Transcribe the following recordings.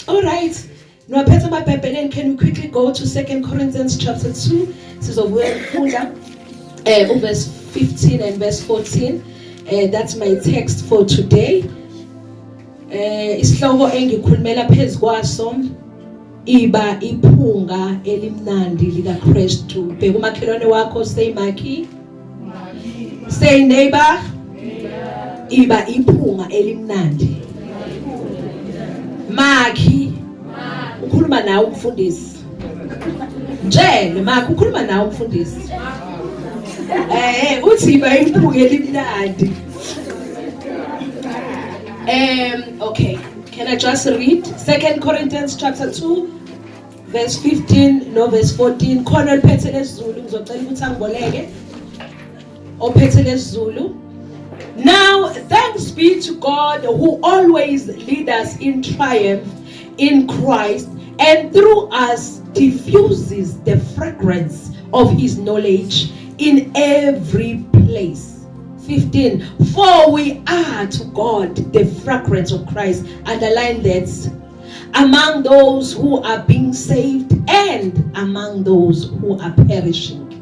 All right. Niwaphethe amaBhayibheleni, can we quickly go to 2 Corinthians chapter 2? Sizobuya ukufunda uverse 15 and verse 14. That's my text for today. Isihloko engikhulumela phezukwaso, iba iphunga elimnandi likaKristu. Bheka umakhelwane wakho, say makhi. Say neighbor. Iba iphunga elimnandi. Makhi. Ukhuluma nawe umfundisi. Njele makhi, ukhuluma nawe umfundisi. Uthi iba iphunga elimnandi. Okay. Can I just read 2 Corinthians chapter 2 verse 15 no verse 14? Khona oliphethe lesiZulu, ngizocela ukuthi angiboleke ophethe lesiZulu. Now thanks be to God who always lead us in triumph in Christ and through us diffuses the fragrance of his knowledge in every place. 15. For we are to God the fragrance of Christ, underline that, among those who are being saved and among those who are perishing.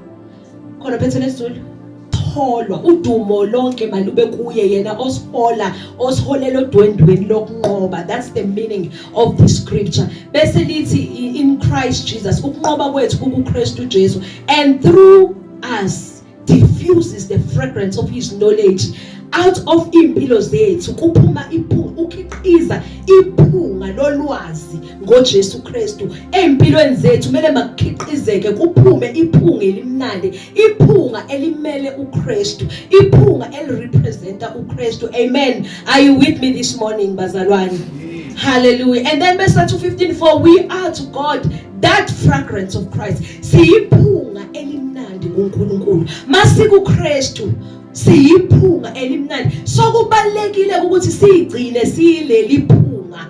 Khona phethe lesiZulu. Tholwa udumo lonke malube kuye yena osihola, osiholela odwendweni lokunqoba. That's the meaning of the scripture. Bese lithi in Christ Jesus, ukunqoba kwethu kukuKristu Jesu, and through us diffuses the fragrance of his knowledge. Out of impilo zethu kuphuma iphunga, ukhiqiza iphunga lolwazi ngoJesu Kristu. Empilweni zethu kumele makukhiqizeke, kuphume iphunga elimnandi, iphunga elimele uKristu, iphunga elirepresenta uKristu. Amen. Are you with me this morning, bazalwane? Hallelujah. And then verse 2:15, for we are to God that fragrance of Christ. Siyiphunga elimnandi kuNkulunkulu. MasikuKristu siyiphunga elimnandi. So kubalekile ukuthi siyigcine siyileli phunga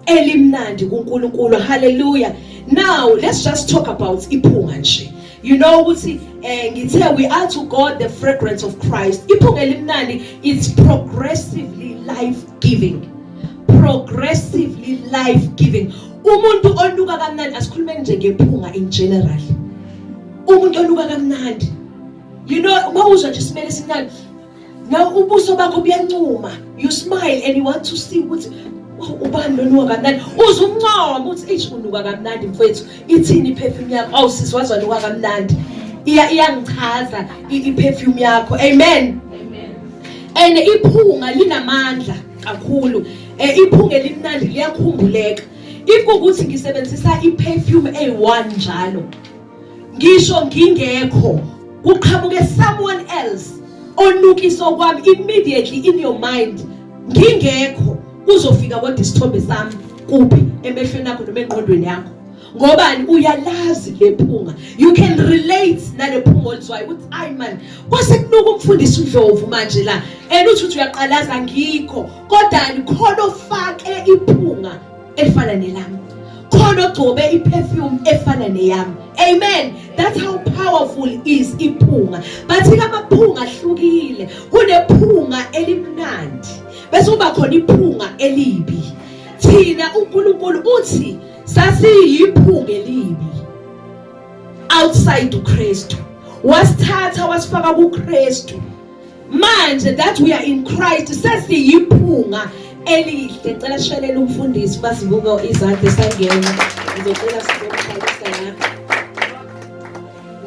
elimnandi kuNkulunkulu. Hallelujah. Now let's just talk about iphunga nje. You know ukuthi ngithe we are to God the fragrance of Christ. Iphunga elimnandi, it's progressively life giving. Progressively life giving. Umuntu onuka kamnandi, asikhulumeni nje ngephunga in general. Umuntu onuka kamnandi, mawuzwa nje isimele esimnandi, now ubuso bakho buyancuma, you smile and you want to see ukuthi, wow, ubani lo nuka kamnandi? Uze uncoma uthi, "Eish, unuka kamnandi mfethu, ithini iperfume yakho? Awu sisi, wazwa nuka kamnandi." Iyangichaza iperfume yakho. Amen. And iphunga linamandla kakhulu. Iphunga elimnandi liyakhumbuleka. If ukuthi ngisebenzisa iperfume eyi-1 njalo, ngisho ngingekho, kuqhamuke someone else onukisa kwami, immediately in your mind, ngingekho, kuzofika kodwa isithombe sami kuphi? Emehlweni akho noma engqondweni yakho. Ngobani? Uyalazi lephunga. You can relate nale phunga olizwayo ukuthi, "Ayi man, kwase kunuka umfundisi uNdlovu manje la." And uthi uyaqalaza, ngikho kodwa khona ofake iphunga elifana nelami, khona ogcobe iperfume efana neyami. Amen. That's how powerful is iphunga. But amaphunga ahlukile. Kunephunga elimnandi, bese kuba khona iphunga elibi. Thina uNkulunkulu uthi sasiyiphunga elibi outside uKristu, wasithatha wasifaka kuKristu. Manje that we are in Christ, sesiyiphunga elihle. Ngicela sishayelela umfundisi Mazibuko izandla esangena. Ngizocela sizomhlalisa la.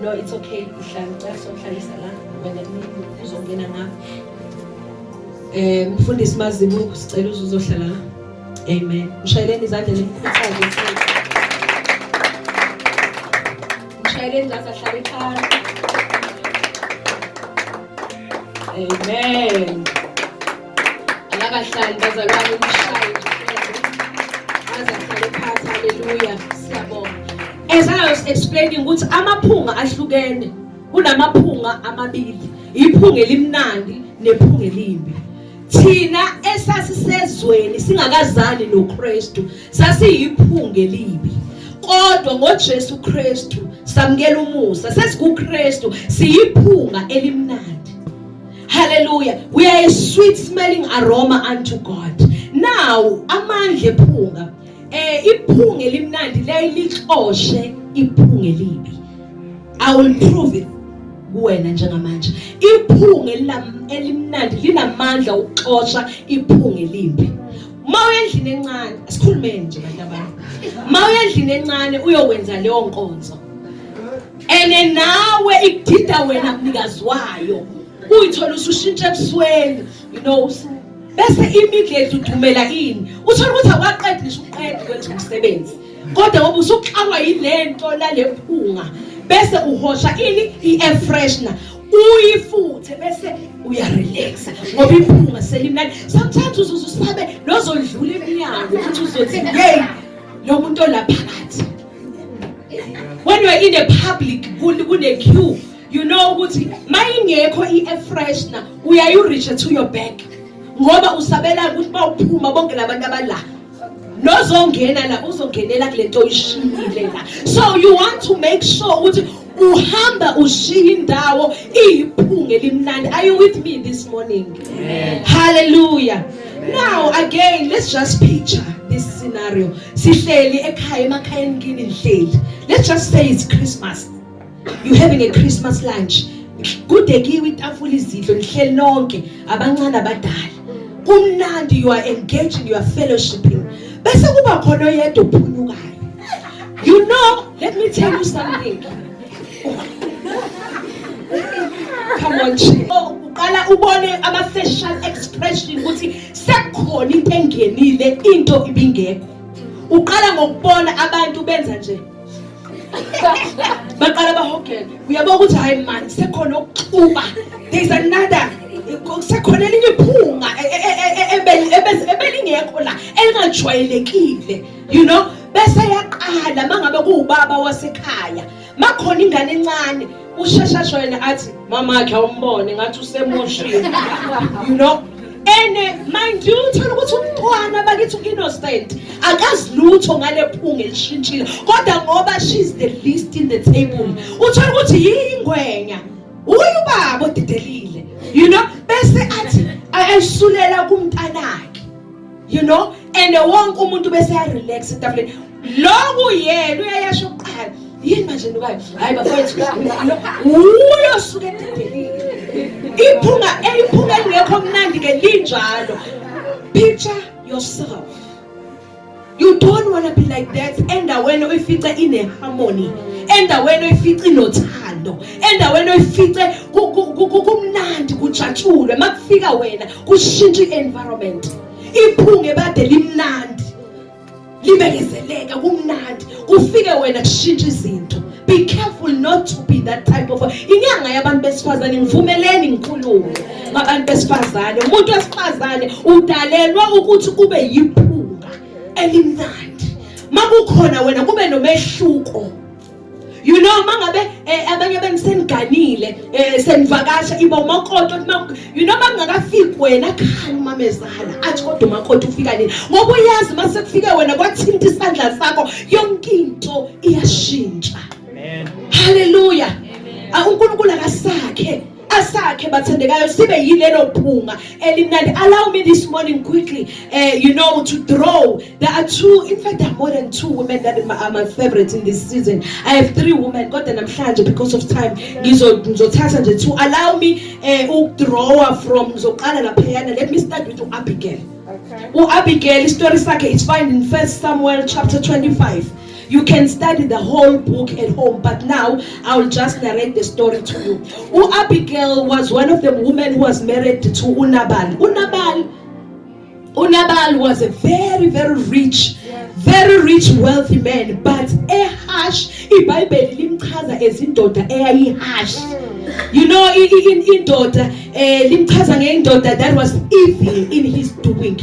No, it's okay, ihlala. Ngicela somhlalisa la, wena uzongena ngapha. Mfundisi Mazibuko, sicela uze uzohlala la. Amen. Mshayeleni izandla, nimkhuthaze. Mshayeleni izandla, ahlale phansi. Amen. Akakahlali bazalwane, umshaye aze ahlale phansi. Hallelujah. Siyabonga. As I was explaining ukuthi amaphunga ahlukene, kunamaphunga amabili, iphunga elimnandi nephunga elimbi. Thina esasisezweni singakazani noKristu sasiyiphunga elibi, kodwa ngoJesu Kristu samukela umusa, sesikuKristu, siyiphunga elimnandi. Hallelujah. We are a sweet smelling aroma unto God. Now amandla ephunga. Iphunga elimnandi liyayilixoshe iphunga elibi. I will prove it kuwena njengamanje. Iphunga elimnandi linamandla ukuxosha iphunga elimbi. Uma uya endlini encane, asikhulumeni nje bantu abami. Uma uya endlini encane uyokwenza leyo nkonzo. Ene nawe ikudida wena mnikazi wayo. Uyithola usushintsha ebusweni, bese immediately udumela ini. Uthola ukuthi awaqedi ngisho uqeda ukwenza umsebenzi. Kodwa ngoba usuxakwa yilento lalephunga bese uhosha ini i-air freshener uyifuthe bese uyarelaxa ngoba iphunga selimnandi. Sometimes uzuze usabe nozodlula emnyango ukuthi uzothi hey, lo muntu olaphakathi. When you are in a public, kune queue, you know ukuthi mayingekho i-air freshener uyayu-reach to your back ngoba usabela ukuthi bawuphuma bonke labantu abala nozongena la uzongenela kulento oyishiyile la. So you want to make sure ukuthi uhamba ushiya indawo iyiphunga elimnandi. Are you with me this morning? Amen. Hallelujah. Amen. Now again, let's just picture this scenario. Sihleli ekhaya, emakhayeni kini nihleli. Let's just say it's Christmas. You having a Christmas lunch. Kudekiwe itafula, izidlo, nihleli nonke, abancane, abadala, kumnandi. You are engaging, you are fellowshipping, bese kuba khona oyedwa ophunyukayo. Let me tell you something. Come on. Oh, uqala ubone ama facial expression ukuthi sekukhona into engenile, into ibingekho. Uqala ngokubona abantu benza nje, baqala bahogele. Uyabona ukuthi hayi man, sekhona ukuxuba, there's another, sekhona elinye iphunga ebelingekho la, elingajwayelekile. Bese yaqala, mangabe kuwubaba wasekhaya, makhona ingane encane, ushesha yena athi mama wakhe awumbone ngathi usemoshile. Ene mind you, uthola ukuthi umntwana bakithi u-innocent, akazi lutho ngale phunga elishintshile, kodwa ngoba she's the least in the table, uthola ukuthi yingwenya, uye ubaba odidelile, bese athi ayisulela kumntanakhe, and wonke umuntu bese ya relax etafuleni. Lokhu yena uyayasho kuqala, yini manje nukayo? Hayi bafowethu, uyosuka ededelile iphunga, iphunga elingekho mnandi ke linjalo. Picture yourself. You don't want to be like that. Endaweni oyifice ine harmony, endaweni oyifice inothando, endaweni oyifice kumnandi, kujatshulwe, makufika wena kushintsha i-environment. Iphunga ebade limnandi, libekezeleka, kumnandi, kufike wena kushintsha izinto. Be careful not to be that type of inyanga yabantu besifazane. Ngivumeleni ngikhulume ngabantu besifazane. Umuntu wesifazane udalelwa ukuthi ube yiphunga elimnandi. Makukhona wena kube nomehluko. Mangabe abanye beniseniganile, senivakasha, iba umakoti othi makungakafiki wena khaya, umamezala athi, "Kodwa umakoti ufika nini?" Ngoba uyazi mase kufike wena, kwathinta isandla sakho, yonke into iyashintsha. Amen. Haleluya. Ah, uNkulunkulu akasakhe, asakhe bathandekayo, sibe yilelo phunga elimnandi. Allow me this morning quickly to draw. There are two, in fact there are more than two women that are my favorite in this season. I have three women, kodwa namhlanje because of time ngizothatha nje two. Allow me ukudrawa from, ngizoqala laphayana. Let me start with uAbigail. UAbigail, istory sakhe is found in 1 Samuel chapter 25. You can study the whole book at home, but now I will just narrate the story to you. UAbigail was one of the women who was married to uNabal. UNabal was a very, very rich, very rich, wealthy man, but eharsh. IBhayibheli limchaza ezindoda eyayiharsh. Indoda limchaza ngendoda that was evil in his doing.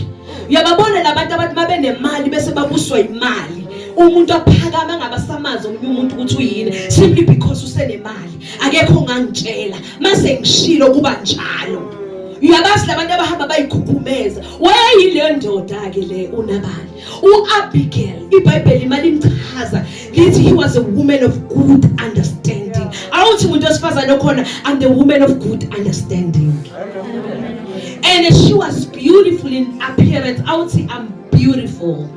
Uyababona labantu abathi mabenemali bese babuswa imali. Umuntu aphakama angabasamazi omunye umuntu ukuthi uyini, simply because usenemali. Akekho ongangitshela mase ngishilo kuba njalo. Uyabazi labantu abahamba bayikhukhumeza. Wayeyileyo ndoda ke le uNabali. UAbigail, iBhayibheli malimchaza lithi he was a woman of good understanding. Awuthi umuntu wesifazane okhona, "I'm the woman of good understanding." And she was beautiful in appearance. Awuthi, "I'm beautiful."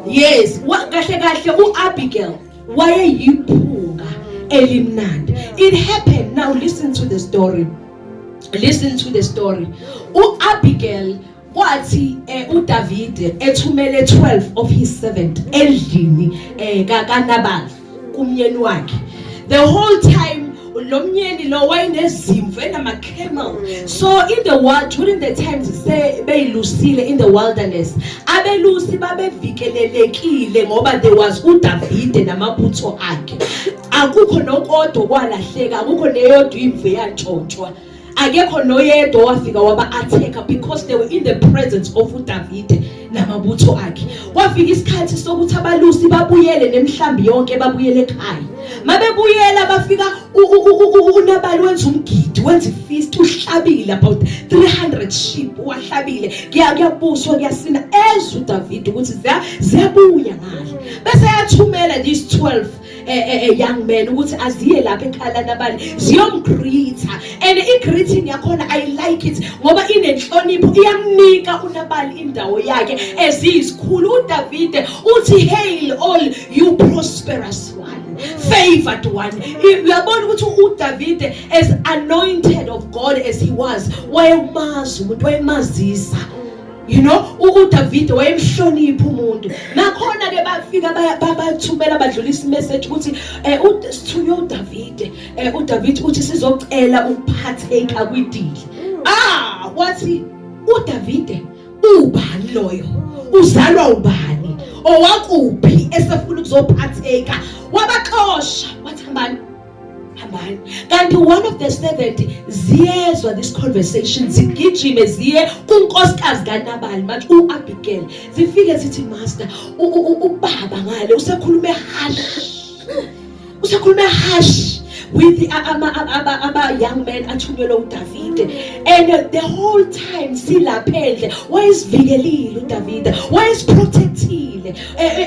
Yes, kahle kahle uAbigail wayeyiphunga elimnandi. It happened. Now listen to the story. Listen to the story. UAbigail kwathi uDavid ethumele 12 of his servant endlini kaNabal kumyeni wakhe. The whole time lo myeni lo wayenezimvu, enama-camel. So in the world, during the times sebeyilusile in the wilderness, abelusi babevikelelekile ngoba there was uDavide namabutho akhe. Akukho nokodwa kwalahleka, akukho neyodwa imvu eyantshontshwa, akekho noyedwa wafika waba attacker because they were in the presence of uDavide namabutho akhe. Kwafika isikhathi sokuthi abalusi babuyele nemhlambi yonke, babuyele ekhaya. Mabebuyela bafika uNabali wenza umgidi, wenza ifeast, uhlabile about 300 sheep, wahlabile, kuyabuswa, kuyasina. Ezwe uDavid ukuthi ziyabuya ngale, bese yathumela these 12 young men ukuthi aziye lapha ekhaya laNabali ziyomgreeta. And i-greeting yakhona, I like it ngoba inenhlonipho, iyamnika uNabali indawo yakhe eziyisikhulu. uDavide uthi, "Hail all you prosperous one, favored one." Uyabona ukuthi uDavide, as anointed of God as he was, wayemazi umuntu, wayemazisa. UDavid wayemhlonipha umuntu. Nakhona ke bafika bathumela, badlulisa imessage ukuthi sithunywe uDavid, uDavid uthi sizocela ukuphatheka kwidili. Ah, wathi uDavid, "Ubani loyo? Uzalwa ubani? Owakuphi esefuna ukuzophatheka?" Wabaxosha, wathi, "Hambani, hambani." Kanti one of the servant ziyezwa this conversation, zigijime ziye kunkosikazi kaNabali manje, uAbigail. Zifike zithi, "Master, ubaba ngale usekhulume harsh, usekhulume harsh with ama young men athunyelwe uDavid, and the whole time silapha endle wayesivikelile uDavid, wayesiprotectile,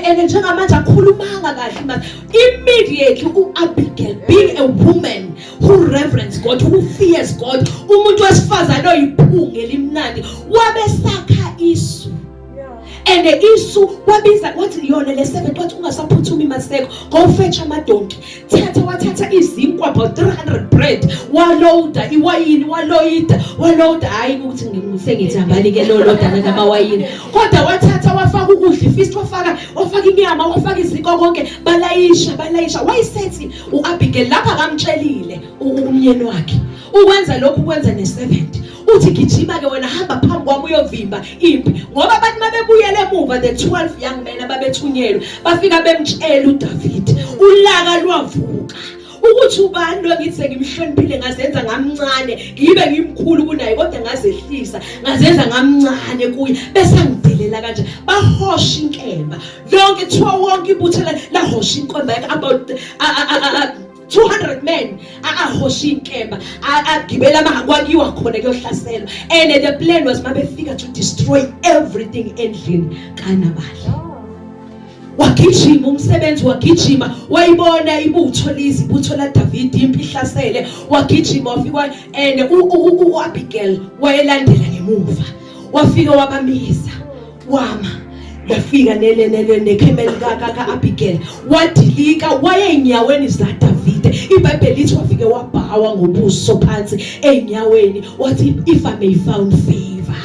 and njengamanje akhulumanga kahle manje." Immediately uAbigail, being a woman who reverence God, who fears God, umuntu wesifazane oyiphunga elimnandi, wabesakha isu. And isu wabiza, wathi yona le servant, wathi, "Ungasaphuthumi maseko, go fetch amadonki." Thatha, wathatha izinkwa, about 300 bread, waloada iwayini, waloada, waloada. Hayi ukuthi ngisengithi hambani ke loloda namawayini, kodwa wathatha wafaka ukudla, ifeast, wafaka inyama, wafaka izinkwa konke, balayisha, balayisha. Wayesethi uAbigail lapha kamtshelile umyeni wakhe ukwenza lokhu, ukwenza neservant. Uthi, "Gijima ke wena, hamba phambi kwami uyovimba impi," ngoba abantu mabebuyele emuva, the 12 young men ababethunyelwe bafika bemtshela uDavid. Ulaka lwavuka ukuthi ubani lo ngithi sengimhloniphile, ngazenza ngamncane, ngibe ngimkhulu kunaye, kodwa ngazehlisa, ngazenza ngamncane kuye, bese angidelela kanje. Bahosha inkemba lonke, thiwa wonke ibutho lahosha inkemba yakhe, about 200 men ahosha inkemba, agibela kwakiwa khona kuyohlaselwa. And the plan was mabefika to destroy everything endlini kaNabali. Wagijima umsebenzi, wagijima, wayibona ibutho lizi, ibutho la David, impi ihlasele. Wagijima wafika, and uAbigail wayelandela ngemuva. Wafika wabamisa, wama, lafika nele nele necamel ka Abigail, wadilika wayeinyaweni zaDavid. IBhayibheli lithi wafike wabowa ngobuso phansi einyaweni, wathi, "If I may found favor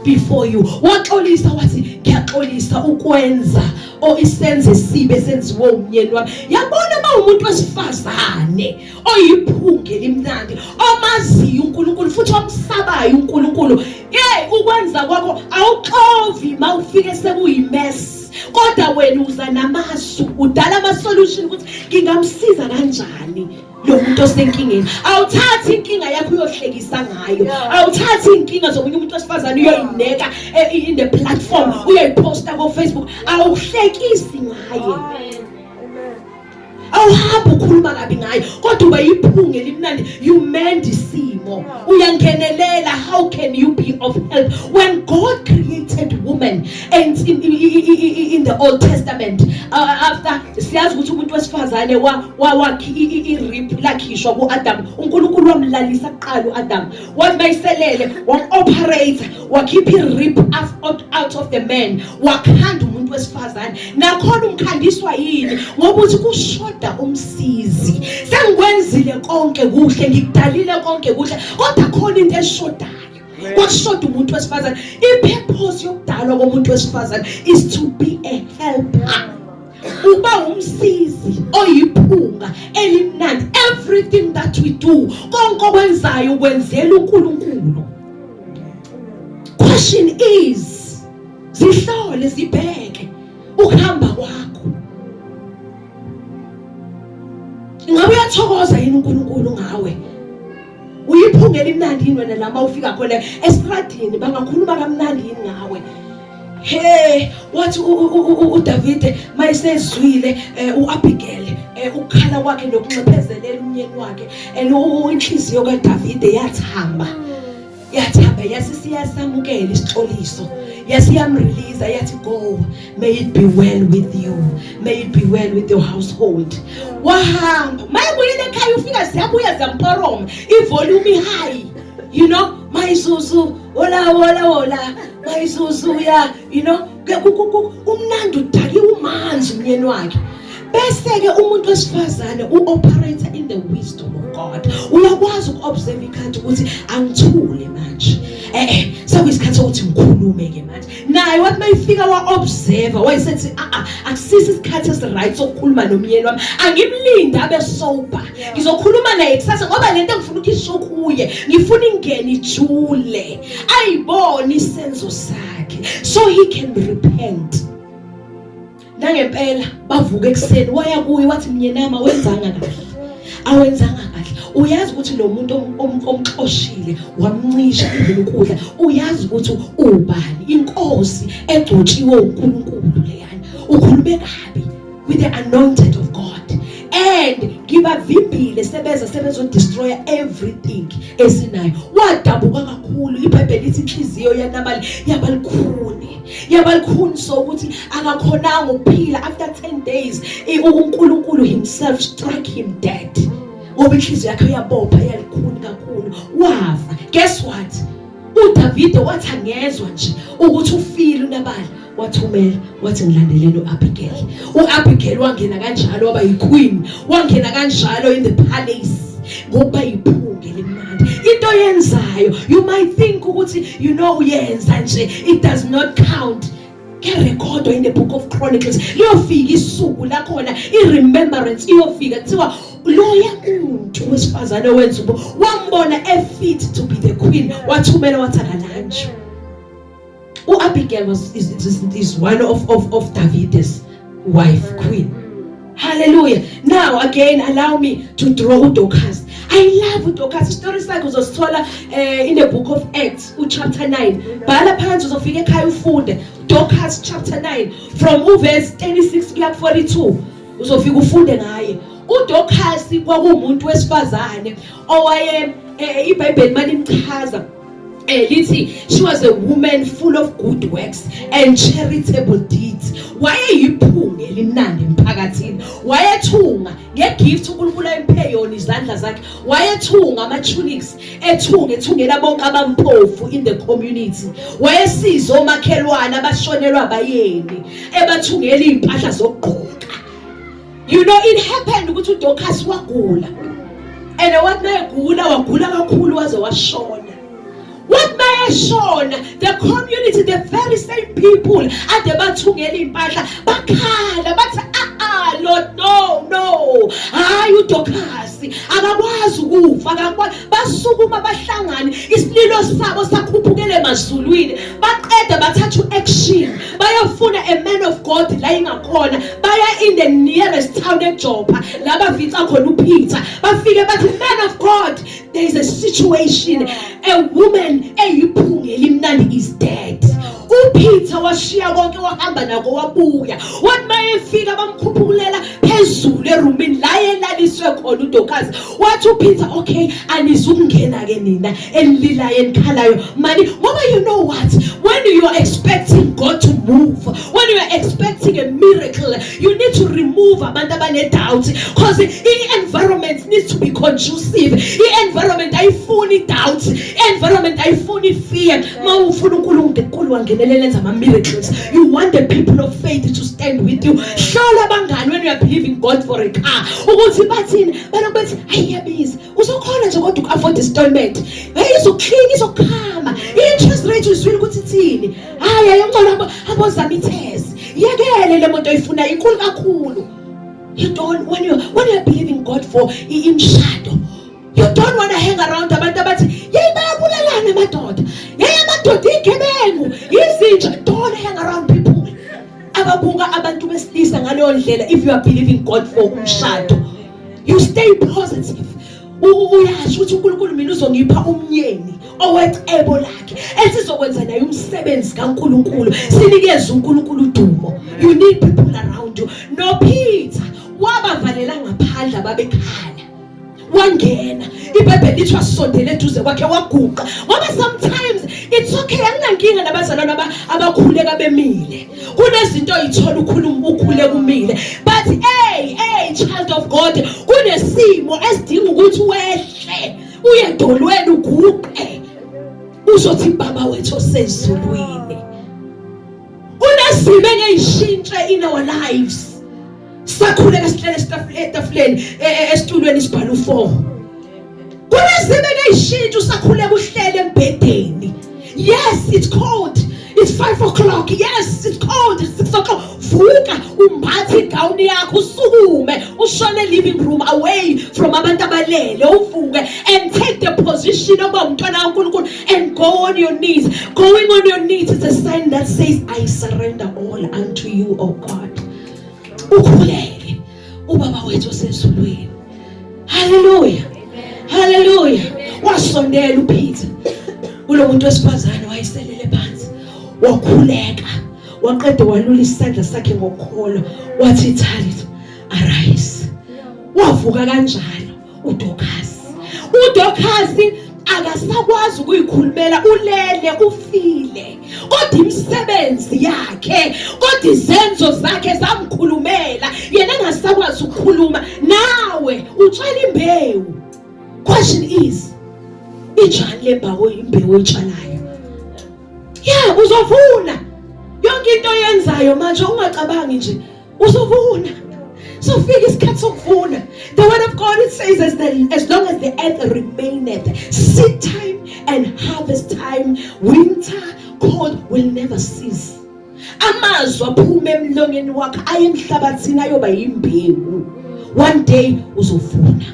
before you." Waxolisa, wathi, "Ngiyaxolisa ukwenza o isenze sibe senziwe umnyeni wami." Yabona, uma umuntu wesifazane oyiphunga elimnandi, omaziyo uNkulunkulu futhi omsabayo uNkulunkulu, hey, ukwenza kwakho awuxovi mawufike sekuyimess, kodwa wena uza namasu, udala ama solution ukuthi ngingamsiza kanjani lo muntu osenkingeni. Awuthathi inkinga yakho uyohlekisa ngayo, awuthathi inkinga zomunye umuntu wesifazane uyoyineka in the platform, uyoyiposta ko Facebook. Awuhlekisi ngaye. Amen. Awuhambi ukhuluma kabi ngayo, kodwa uba yiphunga elimnandi. You mend isimo, uyangenelela. How can you be of help? When God created woman and in the Old Testament, after siyazi ukuthi umuntu wesifazane wa wakhi irib lakhishwa kuAdam, uNkulunkulu wamlalisa kuqala uAdam, wathi mayiselele wam-operate, wakhipha irib out of the man, wakhanda umuntu wesifazane. yini? Ngoba uthi kushoda umsizi. Sengikwenzile konke kuhle, ngikudalile konke kuhle, kodwa khona into eshodayo. Kwakushoda umuntu wesifazane. I-purpose yokudalwa komuntu wesifazane is to be a helper. Uba umsizi oyiphunga elimnandi. Everything that we do, konke okwenzayo ukwenzela uNkulunkulu. Question is, zihlole, zibheke ukuhamba kwakho. Ingabe uyathokoza yini uNkulunkulu ngawe? Uyiphunga elimnandi yini wena lama ufika khona estradini, bangakhuluma kamnandi yini ngawe? Hey, wathi uDavide mayesezwile uAbigail ukukhala kwakhe nokunxephezelela umnyeni wakhe, and inhliziyo kaDavide yathamba. Yathamba, yasisiyasamukela isixoliso, yasiyamrelease, yathi, "Go, may it be well with you, may it be well with your household." Wahamba. Mayebuyela ekhaya, ufika ziyabuya ziyamporoma, ivolume high, mayizuzu hola hola hola, mayizuzu ya umnandi, udakiwe, umanzi umyeni wakhe. Bese ke umuntu wesifazane uoperate in the wisdom of God. Uyakwazi ukuobserve ikhathi ukuthi angithule manje, sekuyisikhathi sokuthi ngikhulume ke manje. Naye wathi mayifika wa observe, wayesethi, "A a, akusisi isikhathi esiright sokukhuluma nomyeni wami, angimlinde abe sober, ngizokhuluma naye kusasa, ngoba lento engifuna ukuyisho kuye ngifuna ingene ijule, ayibone isenzo sakhe so he can repent." Nangempela bavuka ekuseni, waya kuye, wathi, "Mnyenama, wenzanga kahle, awenzanga kahle. Uyazi ukuthi lo muntu omxoshile, wamncisha even ukudla, uyazi ukuthi ubani? Inkosi egcotshiwe uNkulunkulu leyana. Ukhulume kabi with the anointed of God, and ngibavimbile, sebeza sebezo destroy everything esinayo." Wadabuka kakhulu. IBhayibheli lithi inhliziyo yaNabali yabalikhuni, yabalikhuni, so ukuthi akakhonanga ukuphila. After 10 days uNkulunkulu himself struck him dead, ngoba inhliziyo yakhe yabopha, yalikhuni kakhulu, wafa. Guess what? uDavide wathi angezwa nje ukuthi ufile uNabali, wathumela, wathi, "Ngilandelele uAbigail." UAbigail wangena kanjalo, waba yiqueen, wangena kanjalo in the palace ngokuba yiphunga elimnandi. Into yenzayo, you might think ukuthi uyenza nje, it does not count. Kuyarekhodwa in the Book of Chronicles. Liyofika isuku lakhona, i-remembrance iyofika, kuthiwa loya muntu wesifazane wenza ubo wambona efit to be the queen, wathumela, wathi akalanjwe. UAbigail was is one of David's wife, queen. Hallelujah. Now again, allow me to draw uDorcas. I love uDorcas. Story sakhe uzosithola in the Book of Acts, uchapter 9. Bhala phansi, uzofika ekhaya ufunde. Dorcas chapter 9 from uverse 36 kuya ku 42. Uzofika ufunde ngaye. UDorcas kwakuwumuntu wesifazane owaye iBhayibheli malimchaza lithi she was a woman full of good works and charitable deeds. Wayeyiphunga elimnandi emphakathini. Wayethunga ngegift uNkulunkulu ayemphe yona, izandla zakhe. Wayethunga ama tunics, ethunga, ethungela bonke abampofu in the community. Wayesiza omakhelwane abashonelwa abayeni, ebathungela impahla zokugqoka. It happened ukuthi uDorcas wagula, and wathi mayegula, wagula kakhulu waze washona. Wathi mayeshona, the community, the very same people ade bathungela impahla, bakhala bathi, "Ah ah, Lord, no, no, hayi, uDorcas akakwazi ukufa, akakwazi." Basukuma, bahlangana, isililo sabo sakhuphukele emazulwini. Baqeda, bathatha uaction, bayofuna a man of God la ingakhona. Baya in the nearest town eJoppa, la bafica khona uPeter. Bafike bathi, "Man of God, there is a situation, a woman eyiphunga elimnandi is dead." uPeter washiya konke, wahamba nako, wabuya. Wathi mayefika, bamkhuphulela phezulu. Phezulu erumini la yelaliswe khona uDorcas, wathi uPeter, "Okay, anizukungena ke nina enililayo enikhalayo mani." Ngoba you know what, when you are expecting God to move, when you are expecting a miracle, you need to remove abantu abane doubt, because i-environment needs to be conducive. I-environment ayifuni doubt, i-environment ayifuni fear. Mawufuna uNkulunkulu wangenelela enza ama miracles, you want the people of faith to stand with you. Hlola abangani when you are believing God for a car ukuthi bathini. Balokhu bethi, "Hayi, iyabiza, uzokhona nje kodwa uku-afford installment? Hey, izoklina, izokhama, i-interest rate uzwile ukuthi ithini? Hayi, ayongcono abozama ithezi, yekele le moto oyifunayo, inkulu kakhulu." You don't when you are believing God for imshado, you don't want to hang around abantu abathi, "Yeyi, bayabulalana amadoda, yeyi, amadoda igebengu, izinja." Don't hang around people ababuka abantu besilisa ngaleyo ndlela. If you are believing God for umshado, you stay positive. Uyasho ukuthi, "UNkulunkulu mina uzongipha umnyeni owecebo lakhe esizokwenza naye umsebenzi kaNkulunkulu, sinikeze uNkulunkulu udumo." You need people around you. No Peter wabavalela ngaphandle ababekhala, wangena. IBhayibheli lithi wasondela eduze kwakhe, waguqa, ngoba sometimes it's okay, anginankinga nabazalwane abakhuleka bemile. Kunezinto oyithola ukhuluma ukhuleka umile, but hey, hey, child of God, kunesimo esidinga ukuthi wehle uye edolweni, uguqe, uzothi, "Baba wethu osezulwini." Kunesimo engeyishintshe in our lives sakhuleka sihlele etafuleni, esitulweni, sibhala u4. Kunezimo engeyishintshe usakhuleka uhlele embhedeni. Yes, it's cold, it's 5 o'clock. Yes, it's cold, it's 6 o'clock. Vuka, umbathe igawuni yakho, usukume ushone living room, away from abantu abalele, uvuke and take the position okuba umntwana kaNkulunkulu and go on your knees. Going on your knees is a sign that says, "I surrender all unto you, oh God." Ukhuleke ubaba wethu osezulwini. Haleluya, haleluya. Wasondela uPeter kulo muntu wesifazane wayeselele phansi, wakhuleka, waqeda walula isandla sakhe ngokukholwa, wathi, "Talitha, arise." Wavuka kanjalo uDorcas. UDorcas akasakwazi ukuyikhulumela, ulele, ufile, kodwa imisebenzi yakhe, kodwa izenzo zakhe zamkhulumela yena engasakwazi ukukhuluma. Nawe utshala imbewu. Question is, injani le mbewu, imbewu oyitshalayo? Yeah, uzovuna. Yonke into oyenzayo manje, ungacabangi nje, uzovuna. So fika isikhathi sokuvuna. The word of God, it says, as long as the earth remaineth, seed time and harvest time, winter, cold will never cease. Amazwi aphuma emlonyeni wakho aye emhlabathini, ayoba yimbewu. One day uzovuna.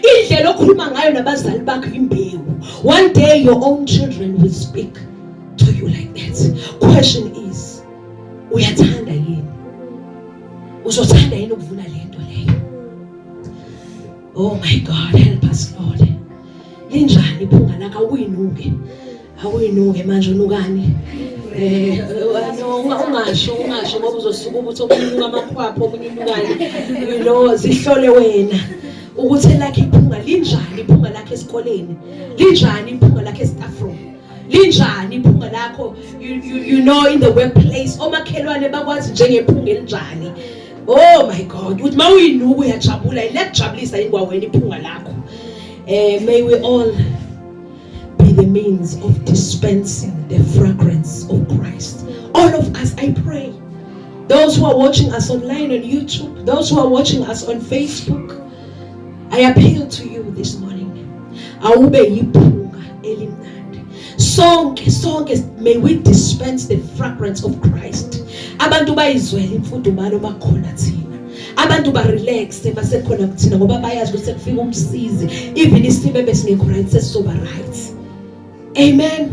Indlela okhuluma ngayo nabazali bakho imbewu. One day your own children will speak to you like that. Question is, uyathanda yini? Uzothanda yini ukuvuna lento leyo? Oh my God, help us, Lord. Linjani iphunga lakho? Awuyinuke, awuyinuke manje, unukani? No, ungasho, ungasho, ngoba uzosuka ukuthi omunye unuka amakhwapha, omunye unukani. Zihlole wena ukuthi elakhe iphunga linjani, iphunga lakhe esikoleni linjani, iphunga lakhe e-staff room linjani, iphunga lakho you know in the workplace, omakhelwane bakwazi njengephunga elinjani. Oh my God, uthi mawuyinuka uyajabula, liyakujabulisa yini kwawena iphunga lakho? May we all be the means of dispensing the fragrance of Christ. All of us, I pray. Those who are watching us online on YouTube, those who are watching us on Facebook, I appeal to you this morning. Awube yiphunga elimnandi. Sonke, sonke, may we dispense the fragrance of Christ. Abantu bayizwela imfudumalo bakhona thina. Abantu ba relax basekhona kuthina ngoba bayazi ukuthi sekufika umsizi. Even isimo besingekho right sesizoba right. Amen.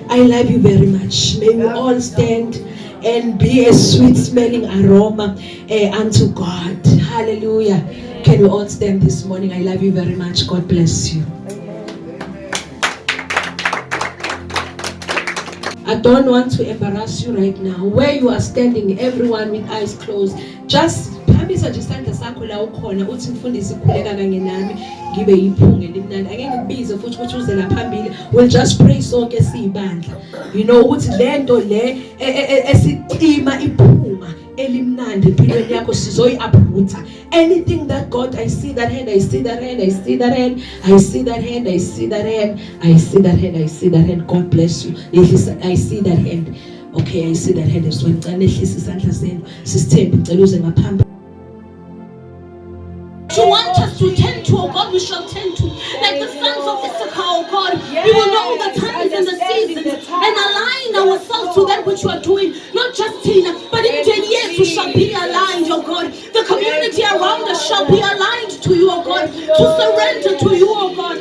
I love you very much. May we all stand and be a sweet smelling aroma unto God. Hallelujah. Can we all stand this morning? I love you very much. God bless you. I don't want to embarrass you right now. Where you are standing, everyone with eyes closed, just Phakamisa nje isandla sakho la ukhona, uthi, "Mfundisi, khuleka kanye nami ngibe yiphunga elimnandi." Angeke ngikubize futhi ukuthi uze la phambili. We'll just pray sonke siyibandla ukuthi lento le esicima iphunga elimnandi empilweni yakho, sizoyi-uproota. Anything that God, I see that hand, I see that hand, I see that hand, I see that hand, I see that hand, I see that hand, I see that hand. God bless you. Yehlisa. I see that hand. Okay, I see that hand as well. Ngicela nehlise isandla senu. Sisithembu, ngicela uze ngaphambili. You want us to tend to, oh God, we shall tend to. Like the sons of Issachar, oh God, we will know the times and the seasons and align ourselves to that which you are doing. Not just thina, but in 10 years we shall be aligned, oh God. The community around us shall be aligned to you, oh God, to surrender to you, oh God.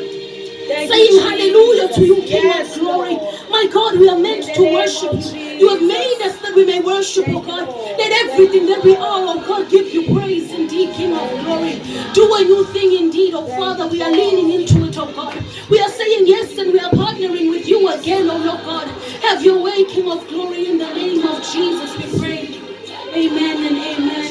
Saying hallelujah to you, King of glory. My God, we are meant to worship you. You have made us that we may worship, oh God. Let everything that we are, oh God, give you praise indeed, King of glory. Do a new thing indeed, oh Father. We are leaning into it, oh God. We are saying yes and we are partnering with you again, oh Lord God. Have your way, King of glory, in the name of Jesus, we pray. Amen and amen.